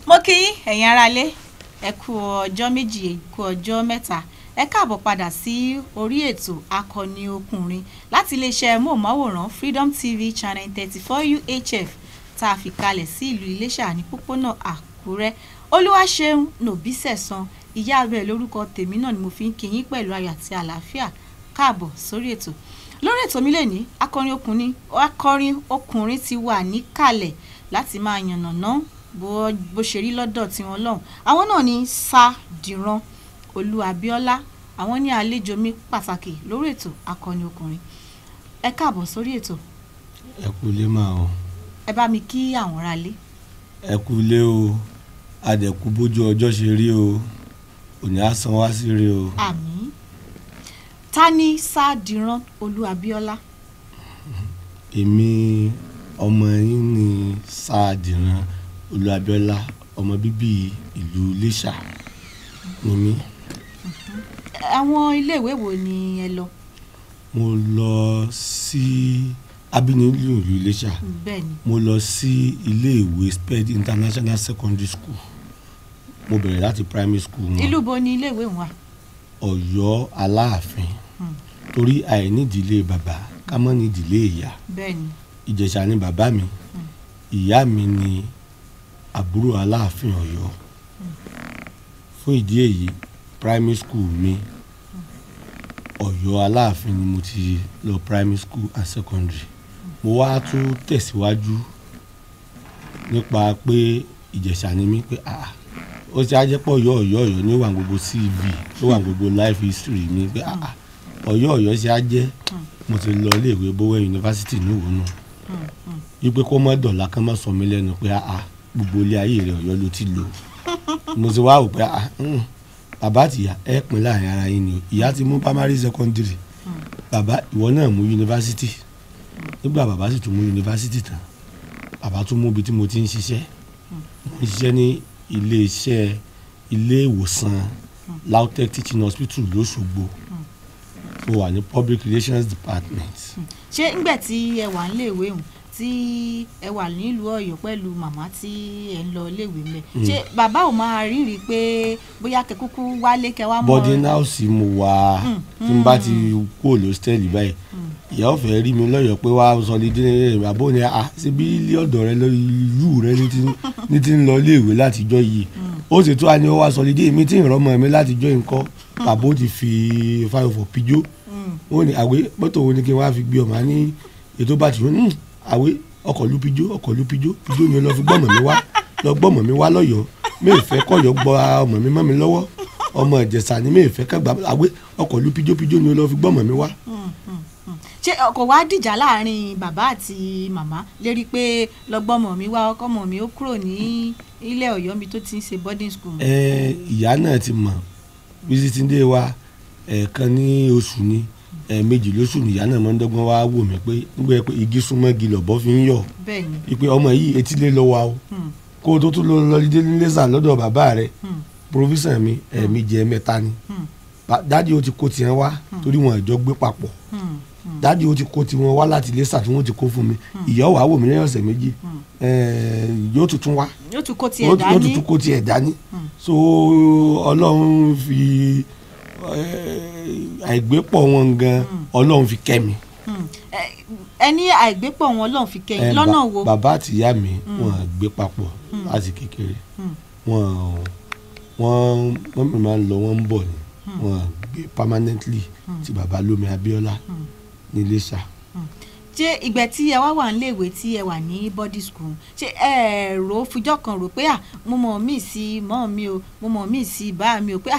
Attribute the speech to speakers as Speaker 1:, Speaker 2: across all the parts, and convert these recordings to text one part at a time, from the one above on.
Speaker 1: Mo kí yín ẹ̀yin aráalé, ẹ kú ọjọ́ méjì, ẹ kú ọjọ́ mẹ́ta, ẹ káàbọ̀ padà sí orí ètò Akọni Ọkùnrin láti iléeṣẹ́ móhùnmáwòrán Freedom TV Channel 34 UHF tá a fi kalẹ̀ sí ìlú Iléṣà ní pópónà Àkúrẹ́. Olúwaṣeun Nòbísẹ̀san ìyá rẹ̀ lórúkọ tèmi náà ni mo fi ń kí yín pẹ̀lú ayọ̀ àti àlàáfíà. Káàbọ̀ sórí ètò. Lórí ètò mi lẹ́ni, akọrin ọkùnrin ti wà níkàlẹ̀ láti máa yànnàná bó ṣe rí lọ́dọ̀ tiwọn lọ́hùn. Àwọn náà ni Sádìran Olúabíọ́lá, àwọn ní àlejò mi pàtàkì lórí ètò Akọni Ọkùnrin. Ẹ káàbọ̀ sórí ètò.
Speaker 2: Ẹ kú ilé máa o.
Speaker 1: Ẹ bá mi kí àwọn aráalé.
Speaker 2: Ẹ kú ilé o, adẹ̀kú bójú ọjọ́ ṣe rí o, òní á san wá sí rí o.
Speaker 1: Àmín. Ta ni Sádìran Olúabíọ́lá?
Speaker 2: Èmi ọmọ yín ni Sádìran Olúabíọ́lá, ọmọ bíbí ìlú Iléṣà ni mí.
Speaker 1: Àwọn iléèwé wo ni ẹ lọ?
Speaker 2: Mo lọ sí abínibí ìlú Iléṣà.
Speaker 1: Bẹ́ẹ̀ni.
Speaker 2: Mo lọ sí iléèwé Sped International Secondary School. Mo bẹ̀rẹ̀ láti primary school wọn.
Speaker 1: Ìlú bo ni iléèwé wà?
Speaker 2: Ọ̀yọ́ Aláàfin. Torí àìnídìílé bàbá ká mọ́ nídìílé ìyá.
Speaker 1: Bẹ́ẹ̀ni.
Speaker 2: Ìjẹ̀ṣà ni bàbá mi. Ìyá mi ni àbúrò Aláàfin Ọ̀yọ́. Fún ìdí èyí, primary school mi Ọ̀yọ́ Aláàfin ni mo ti lọ primary school and secondary. Mo wá tún tẹ̀síwájú nípa pé Ìjẹ̀ṣà ni mí, pé ó ṣe á jẹ́ pé Ọ̀yọ́ Ọ̀yọ́ Ọ̀yọ́ ní wà gbogbo CV, ló wà gbogbo life history mi, pé Ọ̀yọ́ Ọ̀yọ́ ṣe á jẹ́. Mo ti lọ iléèwé Bowen University ní Ìwó náà, wípé kó mọ́ dọ̀là kán má sọ mí lẹ́nu pé gbogbo ilé ayé rẹ̀ Ọ̀yọ́ ló ti lò. Mo ti wá wò pé bàbá àti ìyá ẹ pín láàrin ara yín ni o. Ìyá ti mú primary secondary, bàbá ìwọ náà mú yunifásitì. Nígbà bàbá sì tún mú yunifásitì tán, bàbá tún mú ibi tí mo ti ń ṣiṣẹ́. Mo ń ṣiṣẹ́ ní iléeṣẹ́ ilé ìwòsàn LAUTECH Teaching Hospital lóṣogbo. Mo wà ní Public Relations Department.
Speaker 1: Ṣé ńgbà tí ẹ wà níléèwé hùn, tí ẹ wà nílùú Ọ̀yọ́ pẹ̀lú màmá tí ẹ ń lọ iléèwé mẹ, ṣé bàbá ò máa rírì pé bóyá kẹkúkú wálé kẹ wá mọ?
Speaker 2: Boarding house mo wà. Tí n bá ti kúrò lọ́stẹ̀lì báyìí, ìyá ò fẹ́ rí mi lọ́yọ̀ọ́ pé wá sọ ní dín bàbá òní síbí ilé ọ̀dọ̀ rẹ ìlú rẹ ní ti ń lọ iléèwé látijọ́ yìí. Ó sì tún wá ní ó wá sọ ní dín èmi tí ń rọ́mọ mi látijọ́ yìí ńkọ́. Bàbá ó ti fi 5 pijó. Ó ní àwé mọ́tò wo ni kí n wá fi gbé ọmọ ní ètò bá ti fún àwé ọkọ̀ lu pijó, ọkọ̀ lu pijó, pijó ni lọ fi gbọ́mọ̀ mi wá, lọ gbọ́mọ̀ mi wá lọ́yọ̀ọ́. Mi ò fẹ́ kọ́yọ̀ gbọ́ ọmọ mi mọ́ mi lọ́wọ́. Ọmọ Ìjẹ̀ṣà ni mi ò fẹ́ kẹ́gbà àwé ọkọ̀ lu pijó, pijó ni lọ fi gbọ́mọ̀ mi wá.
Speaker 1: Ṣé kò wá dìjà láàrin bàbá àti màmá lérí pé lọ́gbọ́mọ̀ mi wá, ọkọ mi ó kúrò ní ilé Ọ̀yọ́ mi tó ti ń ṣe boarding school?
Speaker 2: Ìyá náà ti mọ̀ visiting day wa ẹ̀ẹ̀kan ní oṣù ni, ẹ̀ẹ̀mejì lóṣù ni ìyá náà máa ń dọ́gbọ́n wá wò mí pé nígbà pé igi súnmọ́ igi lọ̀bọ́ fi ń yọ̀. Wípé ọmọ yìí etílé lọ wa o, kó o tó tún lọ dé nílé lọ́dọ̀ bàbá rẹ̀. Provision mi ẹ̀ẹ̀mejì ẹ̀ẹ̀mẹ́ta ni. Dádì ó ti kó tiẹ̀ wá torí wọn ìjọ gbé papọ̀. Dádì ó ti kó tiwọn wá láti Iléṣà tí wọ́n ti kó fún mi. Ìyá wàá wò mí lẹ́yìn ọ̀sẹ̀ méjì, yóò tuntun wá,
Speaker 1: yóò tún kó tiẹ̀ dání,
Speaker 2: yóò tún kó tiẹ̀ dání. So Ọlọ́run fi àìgbépọ̀ wọn gan, Ọlọ́run fi kẹ́ mi.
Speaker 1: Ẹ ní àìgbépọ̀ wọn Ọlọ́run fi kẹ́ yín lọ́nà wo?
Speaker 2: Bàbá àti ìyá mi wọn gbé papọ̀ láti kékeré. Wọ́n máa ń lọ, wọ́n ń bọ̀ ni. Wọ́n gbé permanently ti bàbá Lómi Abíọ́lá ní Iléṣà.
Speaker 1: Ṣé ìgbà tí ẹ wá wà níléèwé tí ẹ wà ní boarding school, ṣé ẹ rò fújọ́ kan rò pé mo mọ̀ mí sí mọ́ mi o, mo mọ̀ mí sí bá mi o, pé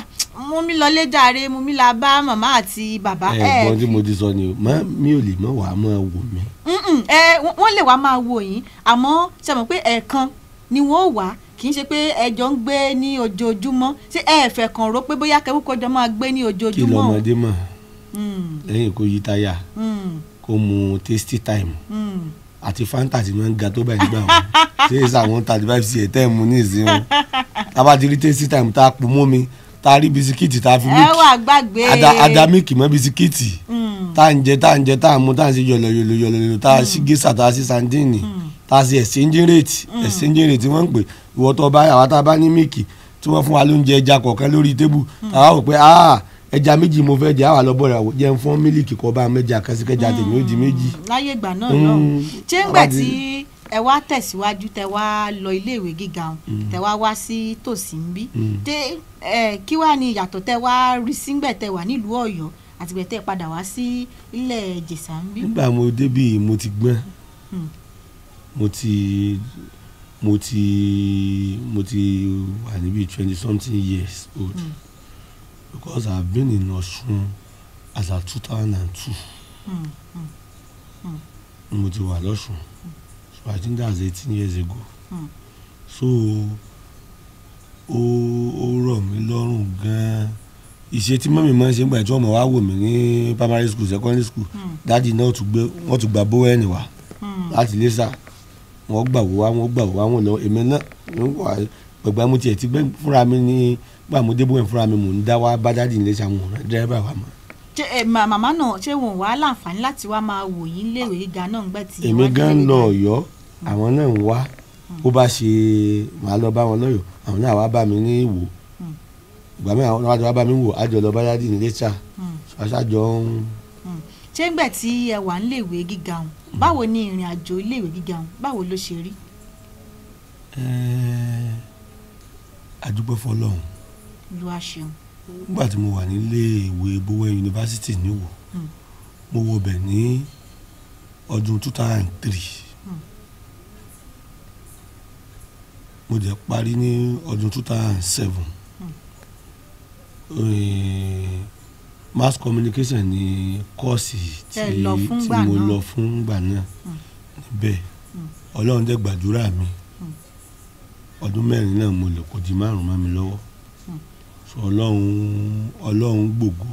Speaker 1: mo mi lọlé jàre, mo mi la bá màmá àti bàbá?
Speaker 2: Ẹ̀gbọ́n tí mo ti sọ ni o, mi ò lè mọ̀ wàá máa wò mí.
Speaker 1: Wọ́n lè wá máa wò yín, àmọ́ ṣe mọ̀ pé ẹ̀ẹ̀kan ni wọ́n wá, kì í ṣe pé ẹjọ́ ń gbé ní ojoojúmọ́. Ṣé ẹ fẹ́ kàn rò pé bóyá kẹ́kọ̀ọ́ máa gbé ní ojoojúmọ́?
Speaker 2: Kí lọmọdé mọ̀ lẹ́yìn kó yí táyà, kó mu tasty time àti Fanta tí wọ́n ń ga tó báyìí nígbà wọn. Ṣé ṣe àwọn 35 cl tẹ́ ẹ̀ mú ní ìsìn wọn? Tá a bá ti rí tasty time tá a pò mọ́ mi, tá a rí bisikíìtì tá a fi mílìkì, ada mílìkì mọ́ bisikíìtì tá a ń jẹ, tá a ń jẹ, tá a mú, tá a ń ṣe yọ̀lọ̀yọ̀lọ̀ yọ̀lọ̀yọ̀lọ̀, tá a ṣí gẹ́sà, tá a ṣí sandíìnì. Tá a ṣe exchange rate wọ́n ń pè. Ìwọ tó bá àwa tá a bá ní mílìkì tí wọ́n fún wa lóúnjẹ ẹja kọ̀ọ̀kan lórí table, àwa wò pé, ah, ẹja méjì mo fẹ́ jẹ, àwa lọ bọ̀rẹ̀ àwọ̀ jẹun fún mílìkì kọ́ bá mẹ́ja kan sí, kẹja tèmi ó di méjì.
Speaker 1: Láyé ìgbà náà lọ́hùn, ṣé ńgbà tí ẹ wá tẹ̀síwájú, tẹ wá lọ iléèwé gíga ọ̀hún, tẹ wá wá sí tòsí ń bí, tẹ ẹ kí wàá ní ìyàtọ̀ tẹ wá rí sígbẹ̀ tẹ wà nílùú Ọ̀yọ́ àtìgbẹ̀ tẹ padà wá sí ilẹ̀ Ìjẹ̀ṣà ń bí?
Speaker 2: Nígbà mo débí, mo ti gbọ́n. Mo ti wà níbi 20 something years old, because I have been in Ọ̀ṣun as at 2002. Mo ti wà lọ́ṣun, so I think that's 18 years ago. So ó rọ̀ mí lọ́rùn gan-an. Ìṣe tí mummy máa ń ṣe nígbà tí wọ́n mọ̀ wá wò mí ní primary school, secondary school, daddy náà tún gbé, wọ́n tún gba Bowen wá láti Iléṣà. Wọ́n gbà wò wá, wọ́n gbà wò wá, wọ́n lọ. Èmi náà gbẹ̀gbẹ́ mo tiẹ̀ ti gbé fúnra mi ní gbà mo dé Bowen fúnra mi, mò ń dá wá bá daddy Iléṣà, mo rán dírẹ́bà wá mọ́.
Speaker 1: Ṣé ẹ màmá náà, ṣé wọn wá láǹfààní láti wá máa wò yín léèwé gíga náà ńgbà tí ẹ
Speaker 2: Èmi
Speaker 1: wá
Speaker 2: gan
Speaker 1: délé
Speaker 2: lọ
Speaker 1: gíga?
Speaker 2: Ọ̀yọ́, àwọn náà ń wá. Bó bá ṣe màá lọ bá wọn lọ́yọ̀ọ́, àwọn náà wá bá mi ní Ìwó. Ìgbà mi àwọn náà wá bá mi wò, àjọ lọ bá daddy ní Iléṣà, aṣáájọ ń.
Speaker 1: Ṣé ńgbà tí ẹ wà níléèwé gíga ọ̀hún, báwo ni ìrìn àjò iléèwé gíga ọ̀hún, báwo ló ṣe rí?
Speaker 2: A dúpẹ́ fọ́lọ́run.
Speaker 1: Olúwa ṣeun.
Speaker 2: Nígbà tí mo wà nílé ìwé Bowen University níwò, mo wọ bẹ̀ ní ọdún 2003. Mo dẹ̀ parí ní ọdún 2007. Mass communication ní course tí
Speaker 1: Tẹ́ ẹ lọ fún
Speaker 2: tí
Speaker 1: gbà
Speaker 2: mo
Speaker 1: náà.
Speaker 2: lọ fún gbà náà níbẹ̀. Ọlọ́run dẹ̀ gbàdúrà mi, ọdún 4 náà mo lò, kò di 5 mọ́ mi lọ́wọ́. So Ọlọ́run gbògo.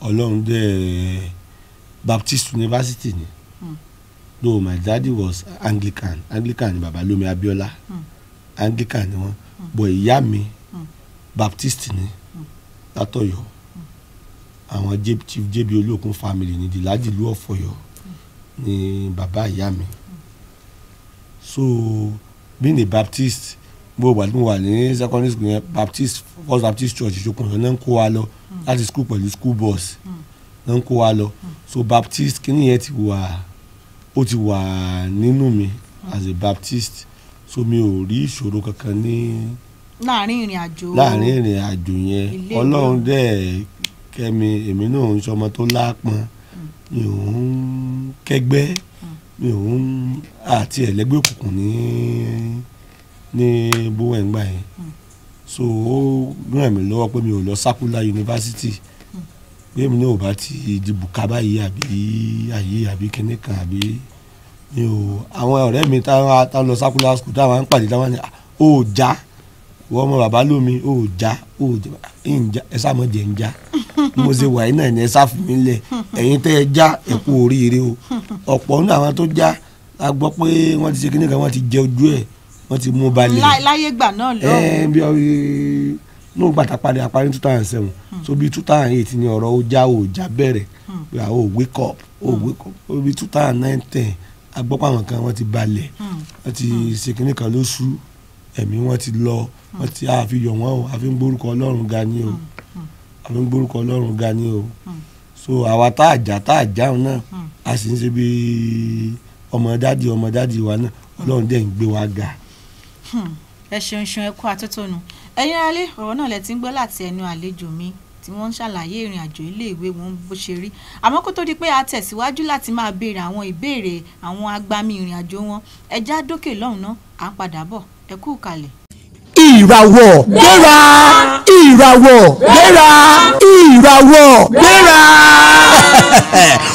Speaker 2: Ọlọ́run dẹ̀, Baptist University ni, though my daddy was Anglican. Anglican ni baba Lómi Abíọ́lá. Anglican ni wọ́n, but ìyá mi Baptist ni látọ̀yọ́. Àwọn Chief JB Olókun family ni, the Ládìlú of Ọ̀yọ́ ni bàbá ìyá mi. So being a Baptist, gbogbo ìgbà tí mo wà ní secondary school yẹn, Baptist, First Baptist Church Ìṣokùn náà ń kó wa lọ láti school pẹ̀lú school bus náà ń kó wa lọ. So Baptist kíní yẹn ti wà, ó ti wà nínú mi as a Baptist, so mi ò rí ìṣòro kankan ní
Speaker 1: Láàrin ìrìn àjò
Speaker 2: láàrin ìrìn àjò yẹn.
Speaker 1: ilé ìwé.
Speaker 2: Ọlọ́run dẹ̀ kẹ́mi, èmi náà ń sọmọ tó lápọn, mi ò ń kẹ́gbẹ́, mi ò ń àti ẹ̀lẹ́gbẹ́ òkùnkùn ní Bowen gbà yẹn. So ó ràn mí lọ́wọ́ pé mi ò lọ secular university, pé èmi náà ò bá ti di bùkà báyìí àbí ayé àbí kinní kan àbí mi ò. Àwọn ọ̀rẹ́ mi táwọn lọ secular school, táwọn ń pàdé, táwọn ní, "Ah, ó já wọ́n mọ bàbá lómi, ó já, ó já ń já, ẹ sá mọ̀ jẹ́ ń já bí mo ṣe wà yín náà ni, ẹ sá fún mi lẹ̀." Ẹ̀yin tẹ́ ẹ já, ẹ kú oríire o. Ọ̀pọ̀ nínú àwọn tó já, a gbọ́ pé wọ́n ti ṣe kinní kan, wọ́n ti jẹ ojú ẹ̀, wọ́n ti mú balẹ̀.
Speaker 1: Láyé gbà náà lọ.
Speaker 2: Ẹ bí ọ nínú gbàtà parí àparí 2007, so bí 2008 ni ọ̀rọ̀ ó já ó já bẹ̀rẹ̀ pé àwọn ò wake up, ó wake up. Ó bí 2009, 10, a gbọ́ pé àwọn kan wọ́n ti balẹ̀, wọ́n ti ṣe kinní kan lóṣù, ẹ̀mí wọ́n ti lọ, wọ́n ti àfihàn wọn o. Àfi ń gbórúkọ Ọlọ́run ga ni o, àfi ń gbórúkọ Ọlọ́run ga ni o. So àwa tá a já tá a já òun náà, a sì ń ṣe bí ọmọ daddy, ọmọ daddy wa náà, Ọlọ́run dẹ̀ ń gbé wa ga.
Speaker 1: Ẹ ṣeun ṣeun, ẹ kú àtótónu. Ẹ̀yin aráalé, ọ̀rọ̀ náà lẹ ti ń gbọ́ láti ẹnu àlejò mi tí wọ́n ń ṣàlàyé ìrìn àjò iléèwé wọn bó ṣe rí. Àmọ́ kó tó di pé a tẹ̀síwájú láti máa béèrè àwọn ìbéèrè àwọn agbami ìrìn àjò wọn, ẹ já dókè lọ́hùn náà, à ń padà bọ̀. Ẹ kú ìkàlẹ̀.
Speaker 3: Ìràwọ̀ gbéra, ìràwọ̀ gbéra, ìràwọ̀ gbéra.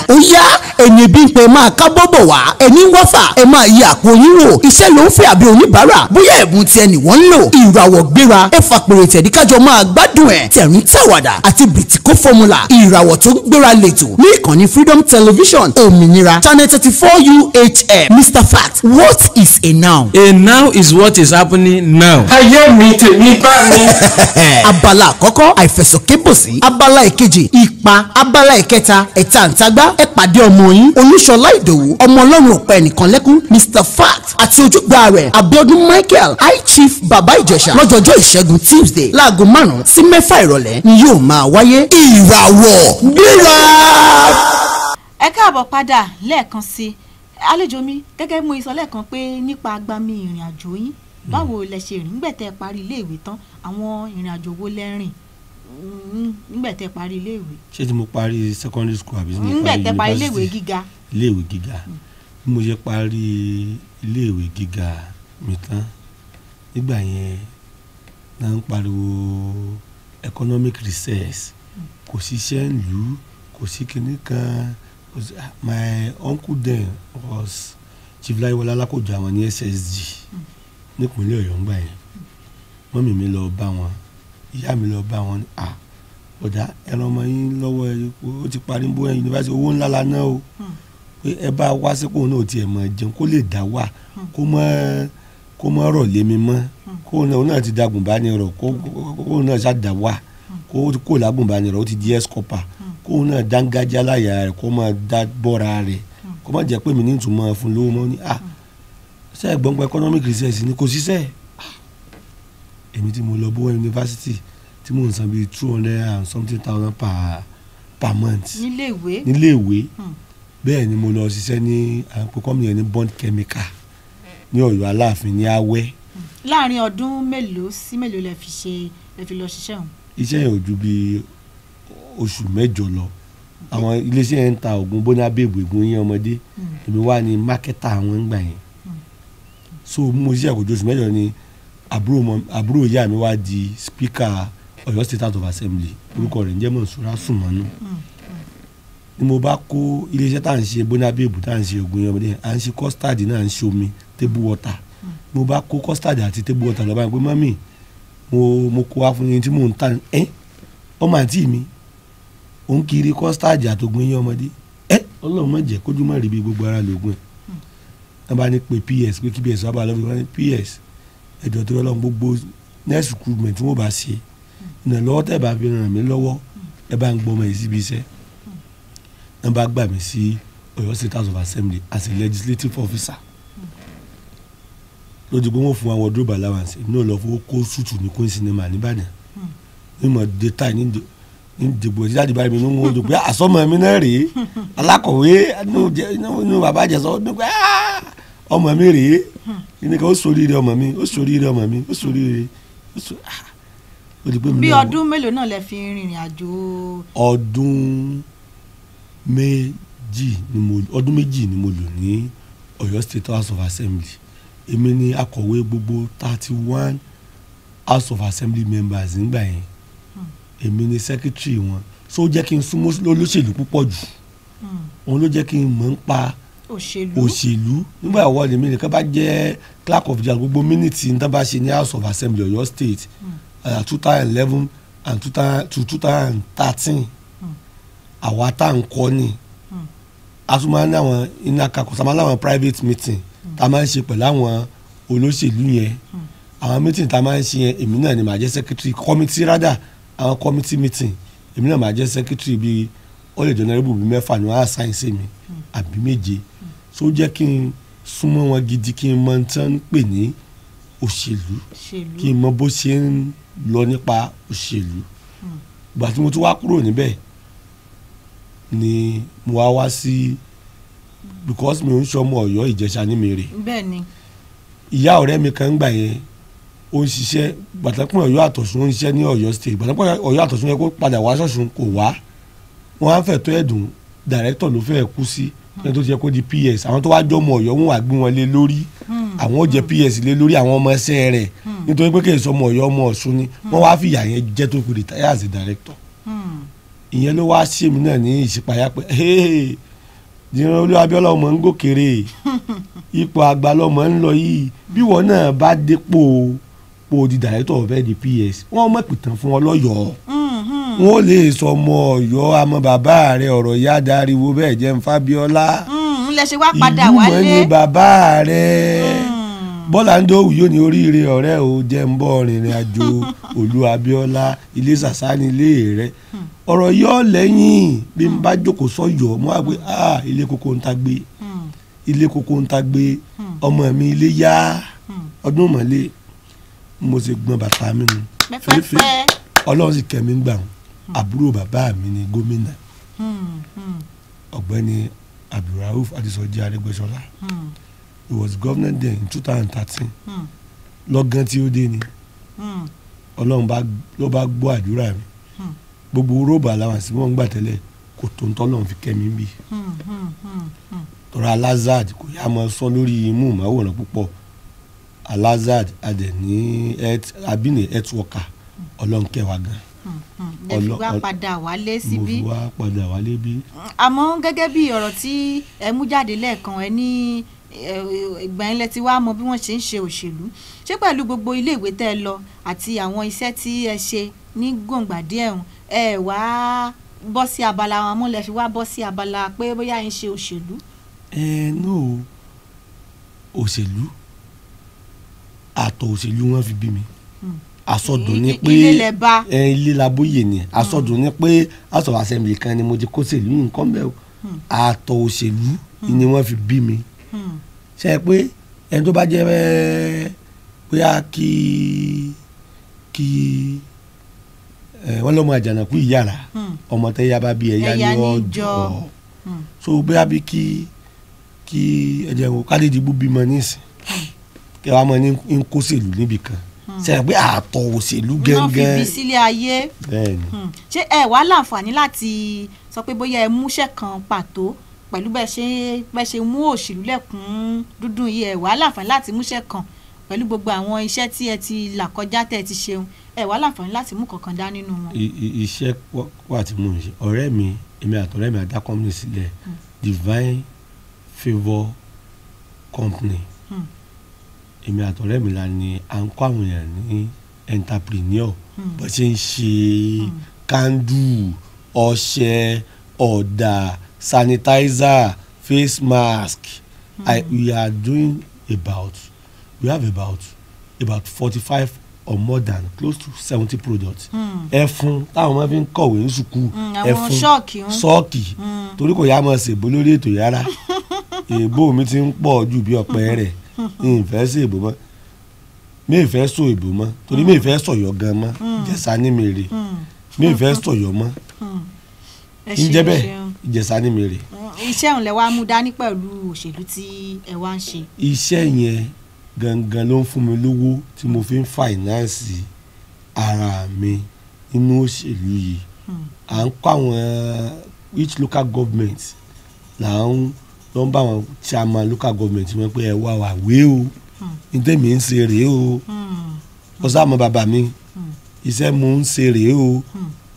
Speaker 3: Ó yá, ẹni bí ń pẹ́ máa ká bọ́bọ̀ wá, ẹni ń wọ́fà, ẹ máa yí àpò yín wò. Iṣẹ́ ló ń fẹ́ àbí oníbàárà, bóyá ẹ̀bùn tí ẹnì wọ́n ń lò. Ìràwọ̀ gbéra, ẹ fàpèrè tẹ̀díkájọ máa gbádùn ẹ̀ tẹ̀rín tàwàdà àti bìtìkó fọ́múlà. Ìràwọ̀ tó ń gbéra lẹ́tọ̀ ní ìkànnì Freedom Television Òmìnira, channel 34 UHF. Mr Fact, what is a noun?
Speaker 4: A now is what is happening now.
Speaker 5: Ayé
Speaker 4: mi tèmi bá mi.
Speaker 3: Abala àkọ́kọ́ àìfẹsọ̀kébòsí, abala ìkejì ipa, abala ìkẹta ẹ̀ta àǹtagbá. Ẹ pàdé ọmọ yín Olúṣọlá Ìdòwú, ọmọ ọlọ́run ọ̀pẹ nìkan lẹ́kún, Mr Fact àti ojúgbà rẹ̀ Abíọ́dún Michael High Chief Bàbá Ìjẹ̀ṣà lọ́jọ́jọ́ ìṣẹ́gun Tuesday láago 5 sí 6 ìrọ̀lẹ́ ni yóò máa wáyé. Ìràwọ̀ gbéra.
Speaker 1: Ẹ káàbọ̀ padà lẹ́ẹ̀kan sí i, àlejò mi. Gẹ́gẹ́ bí mo sọ lẹ́ẹ̀kan pé nípa agbami ìrìn àjò yín, báwo lẹ ṣe rìn nígbà tẹ́ ẹ parí iléèwé tán? Àwọn ìrìn àjò wo lẹ rìn nígbà tẹ́ ẹ parí iléèwé?
Speaker 2: Ṣé tí mo parí secondary school àbí tí mo
Speaker 1: Nígbà
Speaker 2: parí
Speaker 1: tẹ́ parí iléèwé
Speaker 2: university?
Speaker 1: gíga.
Speaker 2: Iléèwé gíga. Bí mo ṣe parí iléèwé gíga mi tán, nígbà yẹn náà ń pariwo economic recess, kò síṣẹ́ ìlú, kò sí kinní kan, kò sí. My uncle then was Chief Láyéwọlá Alákòjọ, àwọn ní SSG nípínlẹ̀ Ọ̀yọ́ ńgbà yẹn. Mummy mi lọ bá wọn, ìyá mi lọ bá wọn ní, à ọ̀dà ẹran ọmọ yín lọ́wọ́ ẹ, ó ti parí bóyá yunifásitì, owó ńlá la ná o, pé ẹ bá wá sípò náà tiẹ̀ mọ̀ jẹun, kó lè dá wà, kó mọ́ rọ̀ lé mi mọ́, kó náà, òun náà ti da gùnbánirọ̀, kó náà ṣá dá wà, kó lágùnbánirọ̀, ó ti di ex-corper, kó náà dángájá láyà rẹ̀, kó máa dá bọ́ra rẹ̀, kó má jẹ́ pé mi ní ìtumọ̀ fún lówó mọ́. Ní à ṣe é gbọ́n pé economic recess ni, kò ṣiṣẹ́. Èmi tí mo lọ bó yunifásitì tí mò ń san bíi 200 and something thousand per month
Speaker 1: Níléèwé.
Speaker 2: Níléèwé. Bẹ́ẹ̀ ni mo lọ ṣiṣẹ́ ní àwọn pé company yẹn ní Bond Chemical ní Ọ̀yọ́ Aláàfin ní Awẹ́.
Speaker 1: Láàrin ọdún mélòó sí mélòó lẹ fi ṣe, lẹ fi lọ ṣiṣẹ́ ọ̀hún?
Speaker 2: Iṣẹ́ yẹn ò ju bíi oṣù 8 lọ. Àwọn iléeṣẹ́ yẹn ń ta oògùn bóná bèbò, ègún yín ọmọdé. Èmi wà ní marketer àwọn ńgbà yẹn. So mo ṣiṣẹ́ kò ju oṣù 8 ni àbúrò ìyá mi wá di speaker Ọ̀yọ́ State House of Assembly, orúkọ rẹ̀ ń jẹ́ Mọ̀nsúrà Sùnmọ́nù. Ni mo bá kó iléeṣẹ́ tá à ń ṣe bóná bèbò, tá à ń ṣe oògùn yín ọmọdé, à ń ṣe custard náà, à ń ṣe omi table water, mo bá kó custard àti table water lọ báyìí pé mummy, mo kó wá fún yín tí mò ń ta ẹ́. Ọmọ àǹtí mi ò ń kiri custard àtògùn yín ọmọdé ẹ́, Ọlọ́run má jẹ́ kójú má rí bí gbogbo ara lògùn ẹ̀. Wọ́n bá ní pé PS, pé kí PS wá bá lọ́wọ́. Wọ́n ní PS, ẹ̀jọ̀ tó lọ́wọ́ gbogbo next recruitment tí wọ́n bá ṣe, ìrànlọ́wọ́ tẹ́ bá fi ràn mí lọ́wọ́, ẹ bá ń gbọ́ ọmọ yìí síbi iṣẹ́. Wọ́n bá gbà mí sí Ọ̀yọ́ State House of Assembly as a legislative officer. Lójú pé wọ́n fún wa wardrobe allowance, èmi náà lọ fowó kó suit ní Queen Cinema nìbàdàn, ní mo dé táì ní dìbò tí jáde báyìí mi ní wọn dùn pé àsọmọ mi náà rèé, alákọ̀wé inú bàbá àjẹsọ ní pé ọmọ mi rèé ní ká ó sóríire, ọmọ mi ó sóríire, ọmọ mi ó sóríire, ó só ó di pé mi
Speaker 1: Bí
Speaker 2: náà.
Speaker 1: ọdún mélòó náà lẹ fi rìnrìn àjò?
Speaker 2: Ọdún 2 ni mo lò ní Ọ̀yọ́ State House of Assembly. Èmi ni akọ̀wé gbogbo 31 House of Assembly members nígbà yẹn, èmi ni secretary wọn. So ó jẹ́ kí n súnmọ́ olóṣèlú púpọ̀ jù, òun ló jẹ́ kí n mọ̀ ń pa
Speaker 1: òṣèlú.
Speaker 2: Òṣèlú. Nígbà wo lèmi nìkan bá jẹ́ clerk of the gbogbo minute ní tán bá ṣe ní House of Assembly Ọ̀yọ́ State, 2011 and two thousand to 2013, àwa tá à ń kọ́ ni. A tún máa ń ní àwọn iná kakọ̀, a máa ń ní àwọn private meeting tá a máa ń ṣe pẹ̀lú àwọn olóṣèlú yẹn. Àwọn meeting tá a máa ń ṣe yẹn, èmi náà ni màá jẹ́ secretary committee, rather àwọn committee meeting, èmi náà màá jẹ́ secretary. Bíi ó lè jẹ́ honourable bíi mẹ́fà ni wọ́n á assign sí mi àbí méje. So ó jẹ́ kí n súnmọ́ wọn gidi, kí n mọ tí wọ́n ń pè ní òṣèlú,
Speaker 1: òṣèlú,
Speaker 2: kí n mọ bó ṣe ń lọ nípa òṣèlú. Ìgbà tí mo tún wá kúrò níbẹ̀ ni mo wá wá sí, because mi ò ń ṣọmọ Ọ̀yọ́, Ìjẹ̀ṣà ní mi rè.
Speaker 1: Bẹ́ẹ̀ ni.
Speaker 2: Ìyá ọ̀rẹ́ mi kan gbà yẹn, ó ń ṣiṣẹ́ gbàtàkùn Ọ̀yọ́ àtọ̀sùn, ó ń ṣiṣẹ́ ní Ọ̀yọ́ State. Gbàtàkùn Ọ̀yọ́ àtọ̀sùn yẹ kó padà wá sọ̀sùn, kò wá. Wọ́n á fẹ̀ tó ẹ̀dùn, director ló fẹ́ kú sí ẹni tó ti yẹ kó di PS. Àwọn tó wá jọmọ Ọ̀yọ́, wọn wà gbé wọn lé lórí, àwọn ó jẹ PS lé lórí àwọn ọmọ ẹsẹ̀ rẹ̀, nítorí pé kì í sọmọ Ọ̀yọ́, ọmọ Ọ̀ṣun ni. Wọ́n wá fìyà yẹn jẹ́ tó fi retire as a director. Ìyẹn ló wá ṣe mí náà ní ìṣípayá pé Jìnnà Olú Abíọ́lá ọmọ ń gòkèrè, ipò àgbà lọmọ ń lọ yìí. Bí wọn náà bá dépò po di director of di PS, wọn mọ̀ pìtàn fún ọ lọ́yọ̀ọ́, wọn ò lè sọ ọmọ Ọ̀yọ́ àmọ́ bàbá rẹ̀ ọ̀rọ̀ ìyá dariwo bẹ́ẹ̀ jẹ́ nfàbíọ́lá.
Speaker 1: Ń lẹ ṣe wá padà
Speaker 2: Ìlú mọ̀
Speaker 1: wálé.
Speaker 2: ní bàbá rẹ̀. Bọ́lá ń dòwú yóò ní oríire ọ̀rẹ́ o, jẹ́ ń bọ́ rìnrìn àjò Olú Abíọ́lá, ilé sàṣà ní ilé rẹ̀. Ọ̀rọ̀ yọ lẹ́yìn bí n bá jókòó sọ́yọ̀ mo wá pé ilé kókó ń ta gbé, ilé kókó ń ta gbé, ọmọ mi ilé yá ọdún mọ̀lẹ́. Mo ṣe gbọ́n bàtà mi nù fẹ́fẹ́, Ọlọ́run sì kẹ́mi gbà wọn. Àbúrò bàbá mi ni gómìnà Ọ̀gbẹ́ni Abdulrauf Adesoji Arẹ́gbẹ́ṣọlá. He was governor there in 2013. Lọ́gán tí ó dé ni Ọlọ́run ló bá gbọ́ àdúrà mi. Gbogbo róòbù aláwàsí wọn gbà tẹ́lẹ̀ kò tó ń tọ́lọ́run fi kẹ́mi bí. Tọ́ra Alazard kò yá mọ́ sọ lórí imú ìmáwòrán púpọ̀. Alazard adẹ̀ ní abínì health worker, Ọlọ́run kẹwàá gan.
Speaker 1: Lẹ fi wá padà wálé síbí.
Speaker 2: Mo fi wá padà wálé bí.
Speaker 1: Àmọ́ gẹ́gẹ́ bí ọ̀rọ̀ tí ẹ mú jáde lẹ́ẹ̀kan, ẹ ní ìgbà yẹn lẹ ti wá mọ bí wọ́n ṣe ń ṣe òṣèlú. Ṣé pẹ̀lú gbogbo iléèwé tẹ́ ẹ lọ àti àwọn iṣẹ́ tí ẹ ṣe ní gbòǹgbà díẹ̀ hùn, ẹ wá bọ́ sí abala wọn mọ́, lẹ fi wá bọ́ sí abala pé bóyá ẹ ń ṣe òṣèlú?
Speaker 2: Ẹ no, òṣèlú àtọ̀ òṣèlú wọn fi bí mi. Àsọdùn ni pé ilé labóyè ni àsọdùn ni pé House of Assembly kan ni mo ti kó òṣèlú nǹkan bẹ́ẹ̀ o. Àtọ̀ òṣèlú ni wọ́n fi bí mi. Ṣe é pé ẹni tó bá jẹ́ bóyá kí kí wọ́n lọ́mọ àjànàkú ìyára ọmọ tẹ́yà bá bí ẹ̀yà ní ọjọ́. So bóyá bí kí kí ẹ̀jẹ̀ wò kádéjìbú bímọ nísìn kí wàá mọ ní ń kó òṣèlú níbì kan. Ṣe é pé àtọ̀ òṣèlú gẹ́gẹ́
Speaker 1: wọ́n fi bí sílé ayé. Ṣé ẹ wá láǹfààní láti sọ pé bóyá ẹ múṣẹ́ kan pàtó pẹ̀lú bẹ́ẹ̀ ṣe mú òṣèlú lẹ́kùn dúdú yìí, ẹ wá láǹfààní láti múṣẹ́ kan pẹ̀lú gbogbo àwọn iṣẹ́ tí ẹ ti là kọjá tẹ́ ẹ ti ṣeun, ẹ wá láǹfààní láti mú kankan dá nínú wọn?
Speaker 2: Iṣẹ́ wà tí mo ń ṣe. Ọ̀rẹ́ mi, èmi àtọ̀rẹ́ mi àdá company sílẹ̀, Divine Favour Company. Èmi àtọ̀rẹ́ mi la ni à ń kọ́ àwọn èèyàn ní entrepreneur, bó ṣe ń ṣe kándù, ọṣẹ, ọ̀dà, sanitizer, face mask. We are doing about, we have about 45 or more than close to 70 products. Ẹfun táwọn máa fi ń kọ̀wé ní sùkúù, ẹfun ṣọ́ọ̀kì, torí kò yá máa ṣèbó lórí ètò yàrá. Èbó mi ti ń pọ̀ ju bí ọ̀pẹ rẹ̀. Mi ì fẹ́ sí èbó mọ́, mi ì fẹ́ sọ èbó mọ́, torí mi ì fẹ́ sọ̀yọ́ gan mọ́. Ìjẹ̀ṣà ní mi rè, mi ì fẹ́ sọ̀yọ́ mọ́. Ń jẹ́ bẹ́ẹ̀, Ìjẹ̀ṣà ní mi rè.
Speaker 1: Iṣẹ́ òun lẹ wá mú dání pẹ̀lú òṣèlú tí ẹ wá ń ṣe.
Speaker 2: Iṣẹ́ yẹn gangan ló ń fún mi lówó tí mo fi ń fàìnánsì ara mi nínú òṣèlú yìí. À ń kọ́ àwọn each local government là ń lọ ń bá àwọn chairman local government wọn pé ẹ wá wà wé o, ní tèmi ń ṣe rèé o, ọ̀sàmọ̀ bàbá mi iṣẹ́ mo ń ṣe rèé o.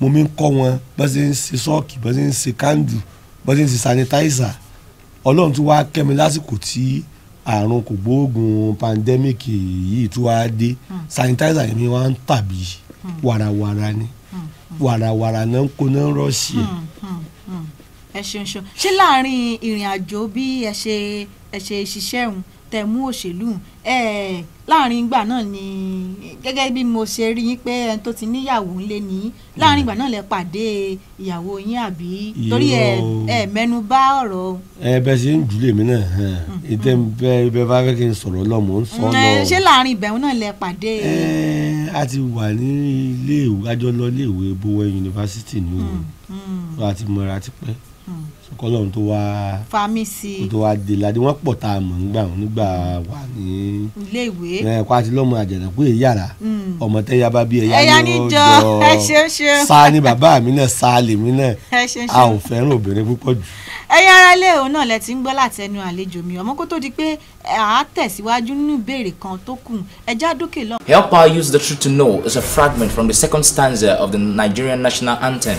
Speaker 2: Mo mi ń kọ́ wọn bá ṣe ń ṣe ṣọ́ọ̀kì, bá ṣe ń ṣe kándù, bá ṣe ń ṣe sanitizer. Ọlọ́run tún wá kẹ́ mi lásìkò tí àrùn kògbóògùn pandemic yìí tún wá dé. Sanitizer yẹn mi wá ń tàbí wàràwàrà ni, wàràwàrà náà ń kó náà rọ́ọ̀ṣì ẹ̀.
Speaker 1: Ẹ ṣeun ṣeun. Ṣé láàrin ìrìn àjò bí ẹ ṣe ṣiṣẹ́ òun tẹ mú òṣèlú ẹ láàrin ìgbà náà ni gẹ́gẹ́ bí mo ṣe rí yín pé ẹni tó ti níyàwó ńlé ní láàrin ìgbà náà lẹ pàdé ìyàwó yín àbí? Torí ẹ mẹ́nu bà ọ̀rọ̀.
Speaker 2: Ẹ bẹ ṣe ń jùlé mi náà ìtẹ bẹ bá fẹ́ kí n sọ̀rọ̀ lọ mò ń sọ lọ.
Speaker 1: Ṣé láàrin ìbẹ̀wò náà lẹ pàdé?
Speaker 2: A ti wà ní iléèwé, àjọ lọ iléèwé Bowen University ní òun àti mọ̀ra ti pẹ́ kọlọ́run tó wá
Speaker 1: fámísì
Speaker 2: tó wá dé ládé wọ́n pọ̀ tá a mọ̀ nígbà nígbà wà ní
Speaker 1: iléèwé
Speaker 2: ẹ kó àti lọ́mọ àjànàkú èyí yàrá ọmọ tẹ́yà bá bí ẹ̀yà ní
Speaker 1: ọjọ́
Speaker 2: sá ní bàbá mi náà sá lèmi náà a ò fẹ́ràn obìnrin púpọ̀ jù.
Speaker 1: Ẹ̀yin ará ilé òun náà lẹ ti ń gbọ́ láti ẹnu àlejò mi ọmọ kó tó di pé à á tẹ̀síwájú nínú ìbéèrè kan tó kù ẹja dókè lọ.
Speaker 4: Help Our Youth the Truth to Know is a fragment from the second stanza of the Nigerian national anthem.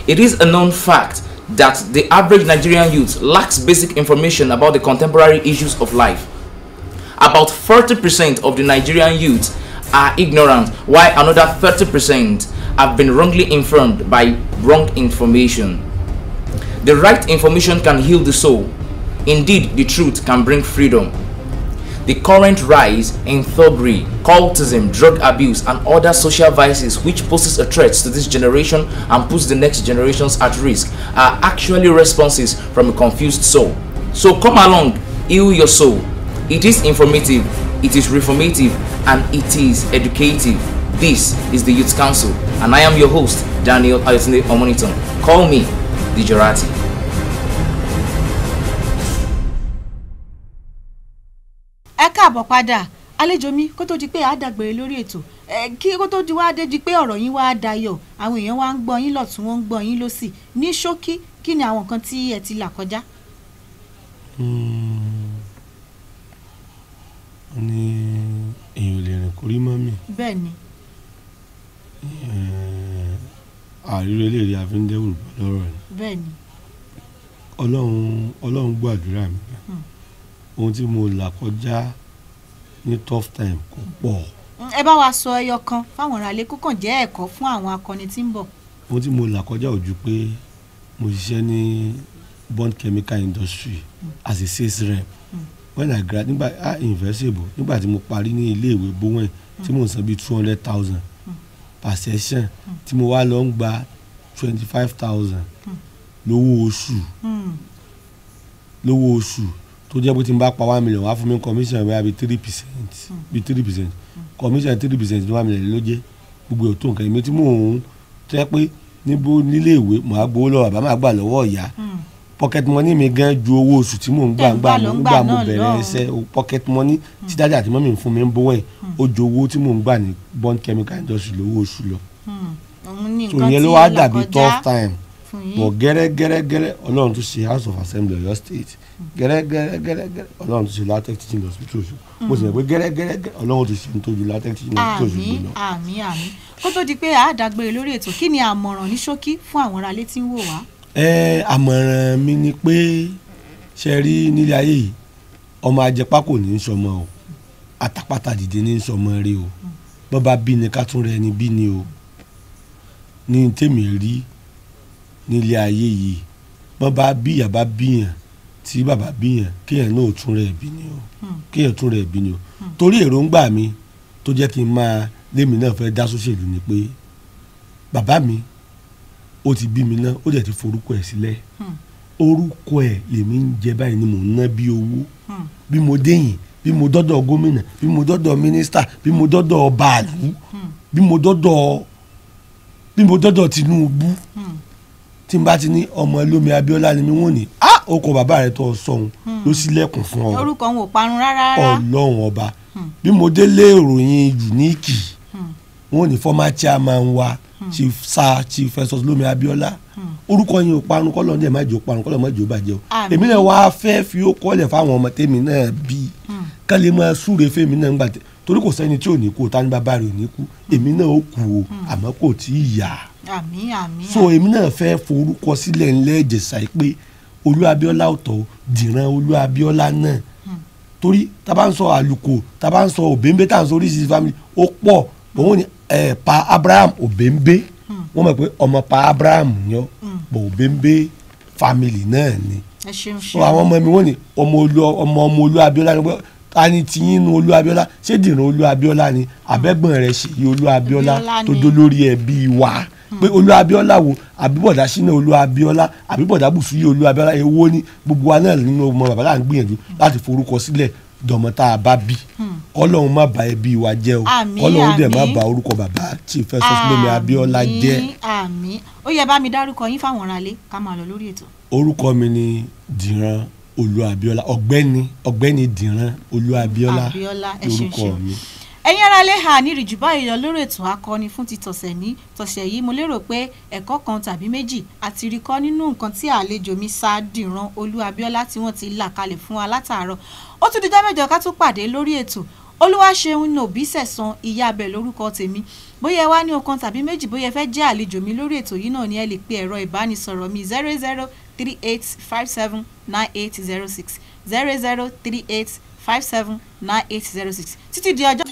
Speaker 4: It is a known fact that the average Nigerian youth lacks basic information about the contemporary issues of life. About 40% of the Nigerian youth are ignorant, while another 30% have been wrongly informed by wrong information. The right information can heal the soul. Indeed, the truth can bring freedom. The current rise in thuggery, cultism, drug abuse, and other social vices which poses a threat to this generation and puts the next generations at risk are actually responses from a confused soul. So come along, heal your soul. It is informative, it is reformative, and it is educative. This is the Youth Council, and I am your host, Daniel Ayotunde Omonitan. Call me Dijerati.
Speaker 1: Ẹ káàbọ̀ padà, àlejò mi. Kó tó di pé a dágbére lórí ètò, kí kó tó di wá dé di pé ọ̀rọ̀ yín wá dayọ̀, àwọn èèyàn wá ń gbọ́ yín lọ́tún, wọ́n ń gbọ́ yín lọ́sì, ní ṣókí, kí ni àwọn nǹkan tí ẹ ti là kọjá?
Speaker 2: Wọ́n ní èèyàn ò lè rìn kórí mọ́ mi.
Speaker 1: Bẹ́ẹ̀ ni.
Speaker 2: Àrírí eléyìí a fi ń dẹ́rù bọ́ lọ́rọ̀ ni.
Speaker 1: Bẹ́ẹ̀ ni.
Speaker 2: Ọlọ́run gbọ́ àdúrà mi. Ohun tí mo là kọjá ní tough time kò pọ̀.
Speaker 1: Ẹ bá wa sọ ẹyọ kan fáwọn aráalé, kó kàn jẹ́ ẹ̀kọ́ fún àwọn akọni tí ń bọ̀.
Speaker 2: Ohun tí mo là kọjá ò ju pé mo ṣiṣẹ́ ní Bond Chemical Industry as a sales rep. When I grad, nígbà invisible, nígbà tí mo parí ní ilé ìwé Bowen tí mo ń san bíi 200,000 per session, tí mo wá lọ ń gba 25,000 lówó oṣù, tó jẹ́ pé tí n bá pa 1 million, wá fún mi commission bóyá bíi 3%, bíi 3% commission, 3% ní 1 million ló jẹ́. Gbogbo ẹ̀ tó nǹkan. Èmi tí mò ń tẹ́ pé níbo nílé ìwé, màá gbowó lọ́wọ́ bàbá, màá gbà lọ́wọ́ ìyá. Pocket money mi gan ju owó oṣù tí mò ń gbà gbà mo bẹ̀rẹ̀ ẹsẹ̀. Pocket money tí dájà àti mummy fún mi ń bówó ẹ̀, ó ju owó tí mò ń gbà ní Bond Chemical Industry lówó oṣù lọ. So ìyẹn ló wá dàbí tough time bọ̀. Gẹ́rẹ́gẹ́rẹ́gẹ́rẹ́, Ọlọ́run tún ṣe House of Assembly Ọ̀yọ́ State. Gẹ́rẹ́gẹ́rẹ́gẹ́rẹ́, Ọlọ́run tún ṣe LAUTECH Teaching Hospital Òṣogbo. Mo sì mọ̀ pé gẹ́rẹ́gẹ́rẹ́, Ọlọ́run tún ṣe ń tójú LAUTECH Teaching Hospital Òṣogbo lọ.
Speaker 1: Àmín, àmín. Kó tó di pé a dágbére lórí ètò, kí ni àmọ̀ràn ní ṣókí fún àwọn aráalé tí ń wò wá?
Speaker 2: Ẹ àmọ̀ràn mi ni pé, ṣe rí nílé ayé yìí, ọmọ ajẹpá kò ní í sọmọ o, àtàpàtà dìde ní í sọmọ rí o. Bọ́n bá bí ni, ká tún rẹ ni bí ni o. Ní tèmi rí nílé ayé yìí, bọ́n bá bí ìyá bá bíyàn, tí bàbá bíyàn, kéèyàn náà tún rẹ̀ bí ni o, kéèyàn tún rẹ̀ bí ni o. Torí èròǹgbà mi tó jẹ́ kí n máa lémi náà fẹ́ dá sóṣèlú ni pé bàbá mi, ó ti bí mi náà, ó dẹ̀ ti forúkọ ẹ̀ sílẹ̀. Orúkọ ẹ̀ lèmi ń jẹ báyìí ni mò ń ná bí owó, bí mo déyìn, bí mo dọ́dọ̀ gómìnà, bí mo dọ́dọ̀ mínísítà, bí mo dọ́dọ̀ ọba àlú, bí mo dọ́dọ̀ Tinubu, tí n bá ti ní ọmọ Lómi Abíọ́lá ni mi, wọ́n ní ah, orúkọ bàbá rẹ tó sọ̀hún ló ṣílẹ̀kùn fún ọ.
Speaker 1: Orúkọ òun ò parun rárá rárá.
Speaker 2: Ọlọ́run ọba. Bí mo délé ìròyìn unique, wọ́n ní former chairman wa, Chief Sir Chief Festus Lómi Abíọ́lá, orúkọ yẹn ò parun. Kọ́lọ́ ní ẹ̀ má jẹ́ ó parun, kọ́lọ́ má jẹ́ ó bàjẹ́ o. Èmi náà wá fẹ́ fi ó kọ́lẹ̀ fáwọn ọmọ tèmi náà bí ká lè máa súre fèmí náà ńgbà tẹ, torí kò sẹ́ni tí ò ní kú. Ta ní bàbá rẹ̀ ò ní kú? Èmi náà ó kú o, àmọ́ kò tí ì yá.
Speaker 1: Àmín, àmín.
Speaker 2: So èmi náà fẹ́ forúkọ sílẹ̀ ńlẹ́ Ìjẹ̀ṣà yìí pé Olú Abíọ́lá ọ̀tọ̀, Dìran Olú Abíọ́lá náà, torí tá bá ń sọ Àlùkò, tá bá ń sọ Òbẹ́ńbẹ́, tá à ń sọ oríṣiríṣi family ó pọ̀. Òun ni ẹ̀ pa Abraham Òbẹ́ńbẹ́, wọ́n mọ̀ pé ọmọ pa Abraham yan bọ̀, Òbẹ́ńbẹ́ family náà ni.
Speaker 1: Ẹ ṣeun.
Speaker 2: So àwọn ọmọ mi, wọ́n ní ọmọ olú, ọmọ ọmọ Olú Abíọ́lá ni. Pé ta ni tiyín nu Olú Abíọ́lá? Ṣé Dìran Olú Abíọ́lá ni, àbẹ́gbọ̀n rẹ̀ Ṣèyí Olú Abíọ́lá
Speaker 1: Abíọ́lá
Speaker 2: tó
Speaker 1: ni.
Speaker 2: dó lórí ẹbí wa, pé Olú Abíọ́lá wo? Àbíbọ̀dá Ṣínà Olú Abíọ́lá, àbíbọ̀dá Bùsúyì Olú Abíọ́lá, èwo ni? Gbogbo wa náà nínú ọmọ bàbá là ń gbìyànjú láti forúkọ sílẹ̀ dọ̀mọ́ tá a bá bí. Kọ́lọ́hún má bà ẹbí wa jẹ́ o.
Speaker 1: Àmín,
Speaker 2: Kọ́lọ́hún dẹ̀ má
Speaker 1: àmín.
Speaker 2: bà orúkọ bàbá Chief Festus Lómi Abíọ́lá jẹ́.
Speaker 1: Àmín, àmín. Ó yẹ bá mi dárúkọ yín fáwọn aráalé, ká máa lọ lórí ètò.
Speaker 2: Orúkọ mi ni Dìran Olú Abíọ́lá, ọ̀gbẹ́ni Dìran Olú Abíọ́lá
Speaker 1: Abíọ́lá, ẹ ṣeun.
Speaker 2: lórúkọ
Speaker 1: Ṣeun.
Speaker 2: mi.
Speaker 1: Ẹ̀yin aráalé, hà ní ìrìjù báyìí lọ lórí ètò akọni fún ti tọ̀sẹ̀ ní tọ̀sẹ̀ yìí. Mo lérò pé ẹ̀kọ́ kan tàbí méjì àti rí kọ́ nínú nǹkan tí àlejò mi Sir Dìran Olú Abíọ́lá tí wọ́n ti là kalẹ̀ fún wa látàárọ̀. Ó tún dijọ́ mẹ́jọ ká tún pàdé lórí ètò. Olúwaṣeun nòbí sẹ̀sán ìyá abẹ lórúkọ tèmi. Bóyá ẹ wá ní ọ̀kan tàbí méjì, bóyá ẹ fẹ́ jẹ́ àlejò mi lórí ètò yìí náà ni, ẹ lè pe ẹ̀rọ ìbánisọ̀rọ̀ mi 0038579806, 0038579806, títí di ọjọ́.